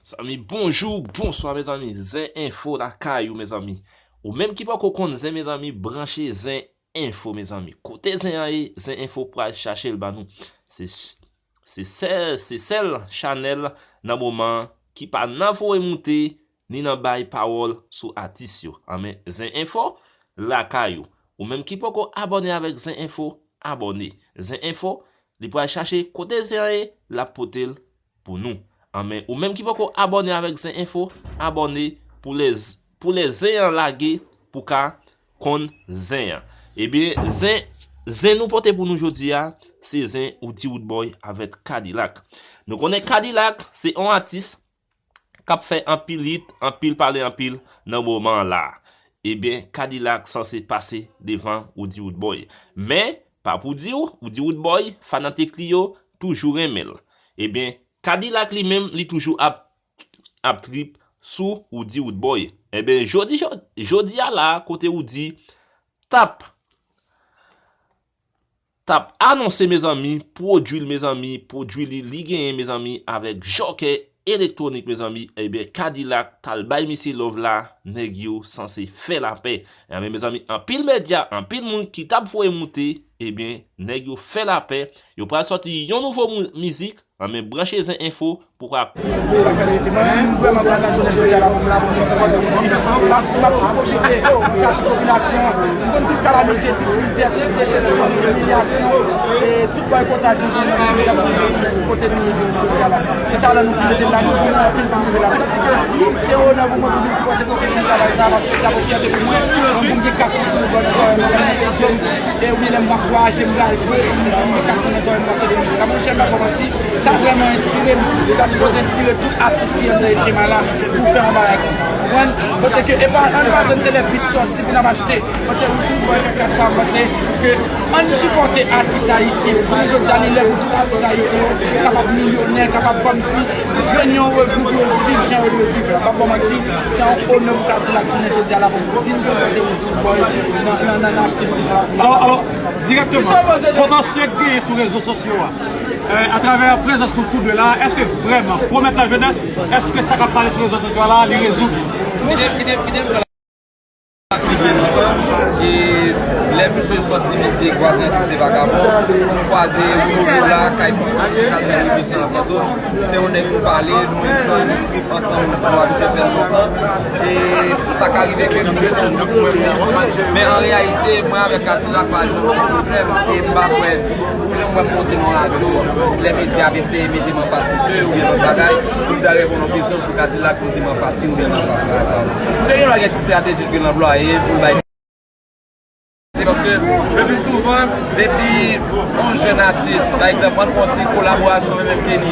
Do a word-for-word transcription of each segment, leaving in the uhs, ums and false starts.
Mezanmi, bonjou, bonswa, mezanmi. Zen Enfo lakay ou, mezanmi. Ou menm ki poko konn Zen, mezanmi, branche Zen Enfo, mezanmi. Kote Zen an ye, Zen Enfo pral chache l ba nou. Se, se sèl, se sèl chanèl nan moman an ki pa nan voye moute, ni nan bay pawòl sou atis yo. Anben, Zen Enfo lakay ou. Ou menm ki poko abòne avèk Zen Enfo, abòne. Zen Enfo, li pral chache kote Zen an ye, l ap pote l pou nou. Anben, ou menm ki poko abòne avèk Zen Enfo, abòne pou lè, pou lè Zen an lage, pou ka konn Zen an. Ebyen, Zen, Zen nou pote pou nou jodi a, se Zen Roody Roodboy avèk K-Dilak. Nou konnen K-Dilak, se yon atis k ap fè anpil hit, anpil pale anpil nan moman an la. Ebyen, K-Dilak sanse pase devan Roody Roodboy. Men, pa pou di w, Roody Roodboy, fanatik li yo toujou renmen l. Ebyen, K-Dilak li menm, li toujou ap, ap trip sou Roody Roodboy. Ebyen, jodi, jodi a la, kote Roody t ap t ap anonse, mezanmi, pwodui l, mezanmi, pwodui li, li genyen, mezanmi, avèk Jòkè Elektwonik, mezanmi, ebyen, K-Dilak t al bay misye love la, nèg yo sanse fè lapè. Ebyen, mezanmi, anpil medya, anpil moun ki t ap voye moute, ebyen, nèg yo fè lapè, yo pral sòti yon nouvo mou-, mizik, anben, branche Zen Enfo, pou ka. Sa fè l rete. Mwen menm, vrèman, mwen nan jounen jodi a la, pou m la, pou m sipòte misye. M ap, m ap pwofite, sa tout popilasyon an. M konn tout kalamite, tout mizè, tout desepsyon, tout imilyasyon, e tout bòykotaj nou jwenn nan mizik la, pou kote nou ye jodi a la. Se talan nou ki mete l la, nou jwenn anpil pou nou la. Sa se ke se yon onè pou mwen pou vin sipòte pwofesyon travay sa, paske sa yon fyète pou mwen. Mwen, pou m gen kat santim nan zòrèy mwen, mwen se jèn, e wi, lè m ap vwayaje, m pral jwe, m gen kat santim nan zòrèy mwen, m ap tande mizik la. Monchè, m pa fè manti, sa vrèman enspire m. Sa sipoze enspire tout atis ki anndan H M A la pou fè yon bagay konsa. Ou konprann? Paske e pa, ann pa tann se lè bit sòti pou n ap achte. Paske ou toujou wè kaka sa, paske ke ann sipòte atis ayisyen. Jounen jodi a, li lè pou tout atis ayisyen yo kapab milyonè, kapab kòmsi jwenn yon revni pou yo viv jan yo dwe viv la. Pa fè manti, se yon onè pou K-Dilak jounen jodi a la pou vin sipòte Roody Roodboy nan, nan, nan, nan aktivite sa. Alò, alò, dirèkteman, kontansye k genyen sou rezo sosyo a, euh, atravè prezans nou tou de la, èske vrèman pwomèt lajenès, èske sa k ap pale sou rezo sosyo a la, li rezoud? Kite, kite, kite m pran la pi byen lontan. E lè misye sòti, misye kwaze tout se vagabon, kwaze Roody la, kay Fantom, kay Fantom, se yon nèg nou pale, nou menm jan nou trip ansanm, nou abitye fè l lontan. E sa ka rive ke misye se yon nèg mwen, men an reyalite, mwen avèk K-Dilak pa janm gen pwoblèm, e m pa kwè, pou jan m wè m monte nan radyo, lè medya ap eseye mete m anfas misye, oubyen lòt bagay, pou m ta reponn yon kesyon sou K-Dilak, pou di m anfas li, oubyen m anfas radyo. Misye gen dwa gen ti estrateji l ke l anplwaye, pou l bay Se paske le pli souvan, depi yon jèn atis, pa egzanp, ann pran ti kolaborasyon, mwen menm Kenny.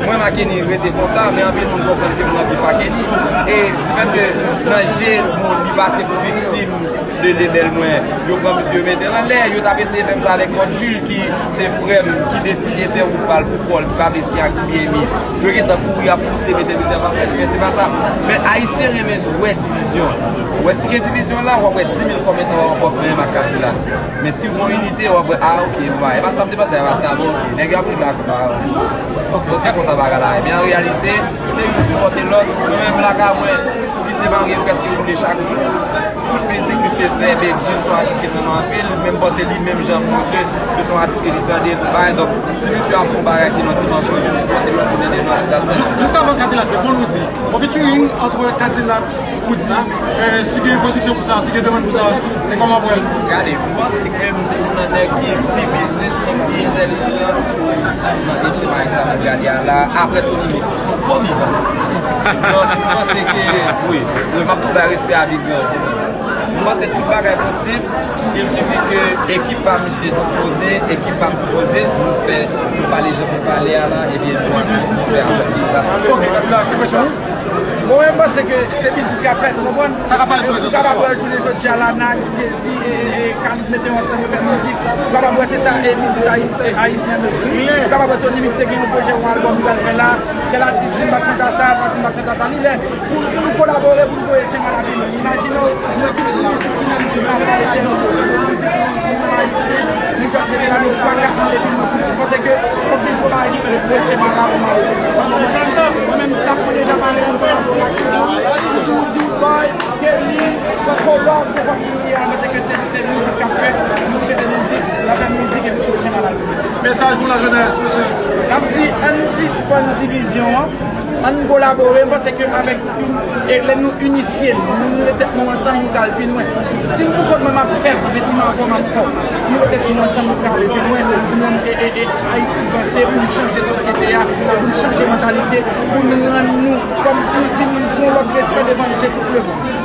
Mwen m a Kenny rete konsa, men anpil moun konprann ke m nan bif a Kenny. E difèt ke nan je moun, li pase pou viktim de lebèl mwen, yo pran misye, yo mete l anlè, yo t ap eseye fè m sa avèk Kòd Jil ki se frè m, ki deside fè wout pa l pou kò l, ki pa vle siyen ak J B M I. Yo gentan kouri ap pouse mete misye anfas, men se pa sa. Men Ayisyen renmen wè divizyon. Ou wè, si gen divizyon la, w ap wè di mil kòmantè w ap pòs menm ak K-Dilak. Men si w gen yon inite, w ap wè, ah, ok, bon, e pa sa m te panse, e pa sa, bon, ok, nèg yo ap rive ak, ah, ok, se konsa bagay la ye. Men an reyalite, se youn sipòte lòt. Mwen menm lakay mwen, pou kite Marye m prèske woule chak jou. Tout mizik misye fè, Bedjine se yon atis ki renmen anpil, men m panse li menm jan pou misye, se yon atis ke li tande, tout bagay. Donk, si misye ap fè yon bagay ki nan dimansyon, youn sipòte lòt, youn ede lòt, that's it. Jis, jis avan K-Dilak reponn, ou di, yon featuring entre K-Dilak, Roody, eh, si gen pwodiksyon pou sa, si gen demann pou sa, e kòman w ap wè l? Gade, m panse ke m se youn nan nèg ki di biznis, ki pi entèlijan nan H M I sa nou gade a la, apre Tony Mix. Se yon gwo mivan. Donk, m panse ke, wi, wi, m ap tou bay respè a Big Grand. M panse tout bagay posib. Il sifi ke ekip pa misye dispoze, ekip pa m dispoze, nou fè, nou pale jan pou pale a la, ebyen, nou fè avanse. Ok, K-Dilak, enpresyon ou? Bon, mwen, m panse ke se biznis k ap fèt, ou konprann? Sa k ap pale sou rezo sosyo a? Ou kapab wè jounen jodi a la, Nike, Jay-Z, e, e, e, Khalid mete yo ansanm, yo fè mizik. Ou kapab wè se sa, e, biznis ayis-, e, ayisyen bezwen. Ou kapab wè Tony Mix te gen yon pwojè, yon albòm li pral fè la. Tèl atis di m p ap chante sa, sa di m p ap chante sa. Li lè pou, pou nou kolabore, pou nou voye H M I la pi lwen. Imajine w, nou tout mizik ki nan nou, nou pa rete nan nou, nou mizik nou, nou ayisyen, nou just rete la, nou swa kat mil epi nou, nou panse ke anpil gwo bagay ki prale pou H M I la, pou nou ale. Mwen menm, staff mwen deja pare. N ap di, ann sispann divizyon an, ann kolabore. M panse ke avèk, e lè nou inifye, nou mete tèt nou ansanm, nou ka al pi lwen. Si m poukont mwen, m ap fèb, men si m avè w, m ap fò. Si nou mete tèt nou ansanm, nou ka ale pi lwen pou nou, e, e, e, Ayiti vanse, pou n chanje sosyete a, pou n chanje mantalite, pou n rann nou kòmsi vin gen yon lòt respè devan je tout lemonn.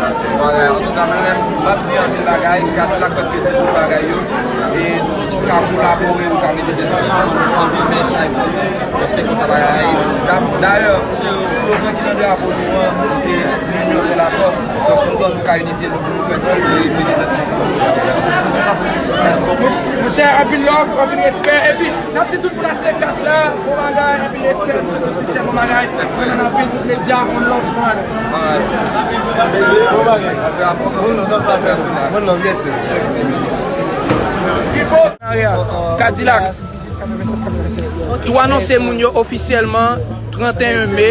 Bagay, antouka, mwen menm, m ap di anpil bagay, m ka di la paske se tout bagay yo. E nou ka kolabore, nou ka mete tèt ansanm, anpil men chay pou nou, se konsa bagay la ye. Da-, dayè, slogan ki nan drapo nou an, se L'union fait la force. Donk, kontan nou ka inifye nou pou nou fè tout, e mete tèt nou ansanm. Mèsi bokou. Monchè, anpil love, anpil respè. Epi, n ap di tout moun achte kas la, bon bagay, anpil respè, nou swete w siksè, bon bagay. Mwen nan anpil tout medya, on love, man. Alright. Bon bagay. One love, yes, sir. Kadilak. Tou anonse moun yo ofisyèlman, trannteyen me,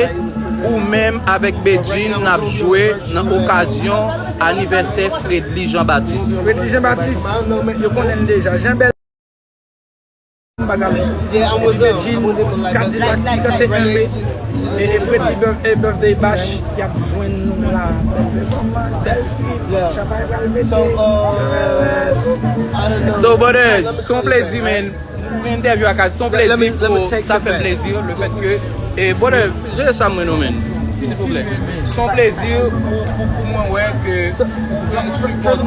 ou menm avèk Bedjine n ap jwe nan okazyon anivèsè Fredly Jean Baptiste. Fredly Jean Baptiste, yo konnen l deja. Jean Bel bagay. Bedjine, Kadilak, trannteyen me, e, e Fredly Birth-, e Birthday Bash, y ap jwenn nou la. Bèl trip, bèl trip, chanpay pral mete. So, brother, se yon plezi, man. Pou entèvyou ak Adi, se yon plezi pou sa fè plezi, le fèt ke, e, brother, jere sa mwen non, man, silvouplè. Se yon plezi pou, pou, pou mwen wè ke ou gen sipòte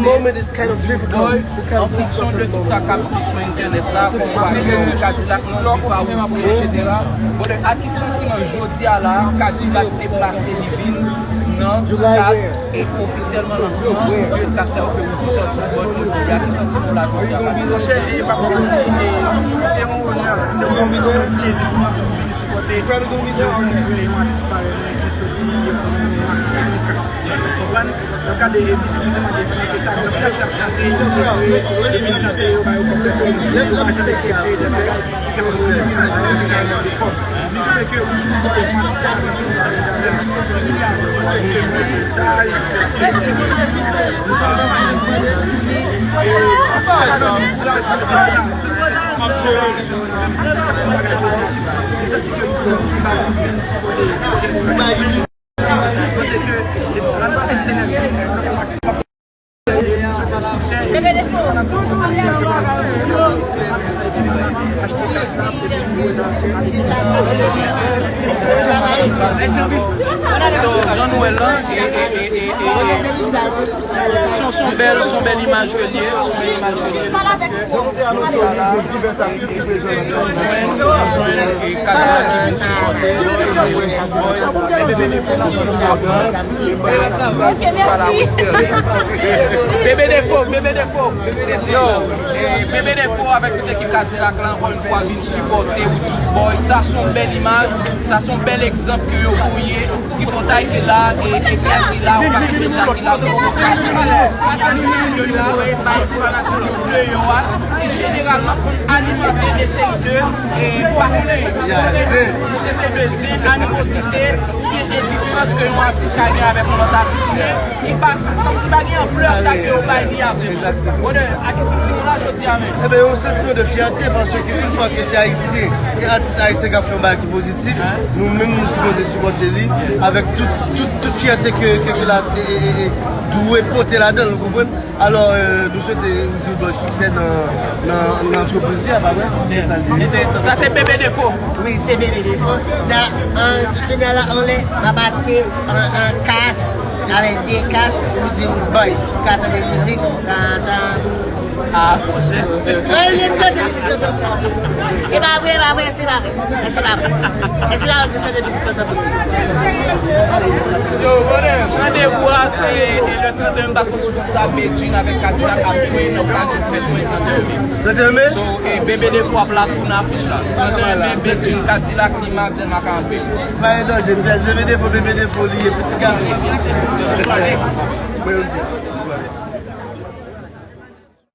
Boy an fonksyon de tout sa k ap di sou entènèt la, kòmkwa ke Kadilak nan vi favorize, etsetera. Brother, a ki santiman jodi a la, Kadilak deplase li vin nan kad e ofisyèlman lansman de Kasè Ofe Woudi sòti bò de Woudi a, ki santiman w la jodi a? Monchè, e pa pou manti, e se yon onè, se yon, se yon plezi pou mwen pou m vin sipòte yon, yon, yon atis parèy mwen ki soti, e, yon atis ki konprann. Lè w gade, e, misye se tèlman defini ke sa, lè w gade sa ap chante, misye, e, e, chante yo ba yo kòm defini, yo pa chante se de bagay. So, jan nou wè l lan, e, e, e, e, e, se yon, se yon bèl, se yon bèl imaj ke l ye, se yon bèl imaj ke l ye. Bebe Defo, Bebe Defo. Yo, e, Bebe Defo avèk tout ekip Kadilak la, ankò yon fwa, vin sipòte Woody Boy. Sa se yon bèl imaj, sa se yon bèl egzanp ke yo voye. Tripotay ki la, e, e Krèl ki la, ou pa gen medya ki la pou yo. Sa se moun yo, yo voye bay fanatik deyò a, ki jeneralman konn alimante de seri de, e, pa konnen, de seri de zen, animozite, oubyen endiférans ke yon atis ka gen avèk yon lòt atis, men ki pa, kòmsi pa gen anplè sa ke yo bay li avèk. Brother, a ki santiman w la jodi a menm? Eben, yon santiman de fyète, paske yon fwa ke se Ayisyen, se atis ayisyen k ap fè yon bagay ki pozitif, nou menm nou sipoze sipòte li avèk tout, tout, tout fyète ke, ke sila, e, e, e, e, dwe pote ladan l, ou konprann? Alò, e, nou swete Woody Boy siksè nan, nan, nan antrepriz li a, pa vre? Se sa l di. Enteresan. Sa se Bebe Defo. Wi, se Bebe Defo. Nan, an, kounye a la, anlè, m ap achte an, an kas, avèk de kas, Woody Boy. Ou ka tande mizik, tan, tan. Ah, monchè, monchè. Wi, li tande mizik, tan, tan. E pa vre, e pa vre, se pa vre. Èske la, èske la, èske la, Yo, brother, randevou a se, e, le trannteyen, m pa konn si w konn sa, Bedjine avèk Kadilak ap jwe nan okazyon fèt mwen trannteyen me. Trannteyen me? So, e, Bebe Defo ap la tou nan afich la. Trannteyen me, Bedjine, Kadilak, Limazèl, Makanvè. Pa gen danje, Bebe Defo, Bebe Defo, li ye, piti gason. Mwen osi.